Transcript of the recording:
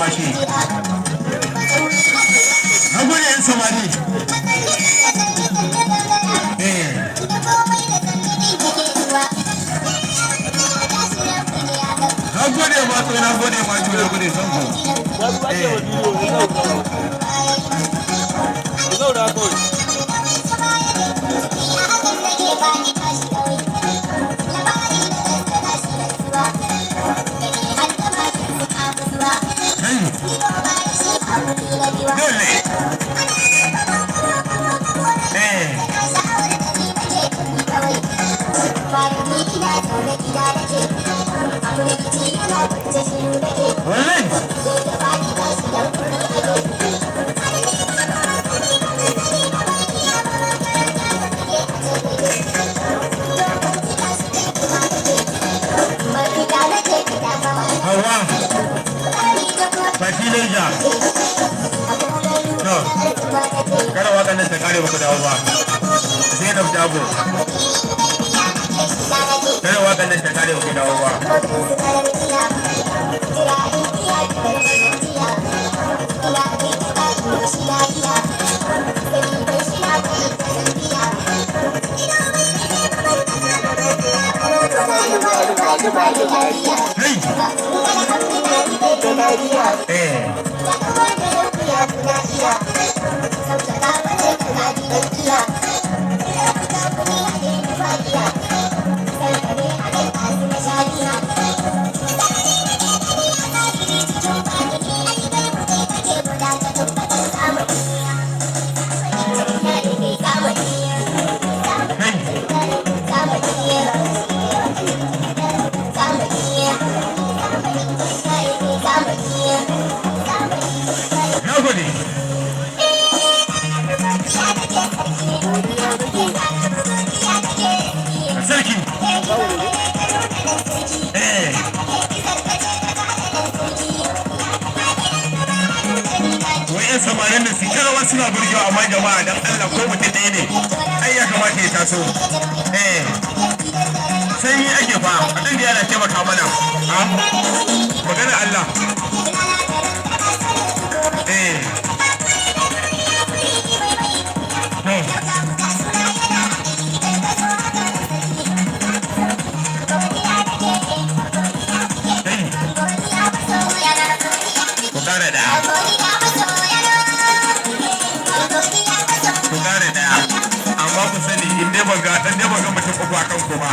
Kwashe. Na gode, yan samari. Na gode mato, na gode mato, na gode zango. Zauna kawai. Hey, dole. Wallahi. Hawa, Fati Leja. To, kada waƙan nan ta kare ba ku dawo ba. Zainab Dabo. Kada waƙan nan ta kare ba ku dawo ba. Hey! Hey! Na gode. Sarki. Wai 'yan samarin da su karawa suna burgewa, amma jama'a, dan Allah, ko mutum ɗaya ne. Ai ya kamata ya taso. Sanyi ake fa, a ɗin da yana taimaka mana. Ha? Magana Allah. To. Hey. Ku ƙara ɗaya. Ku ƙara ɗaya. Amma ku sani, in dai ban ga mutum uku akan ku ba.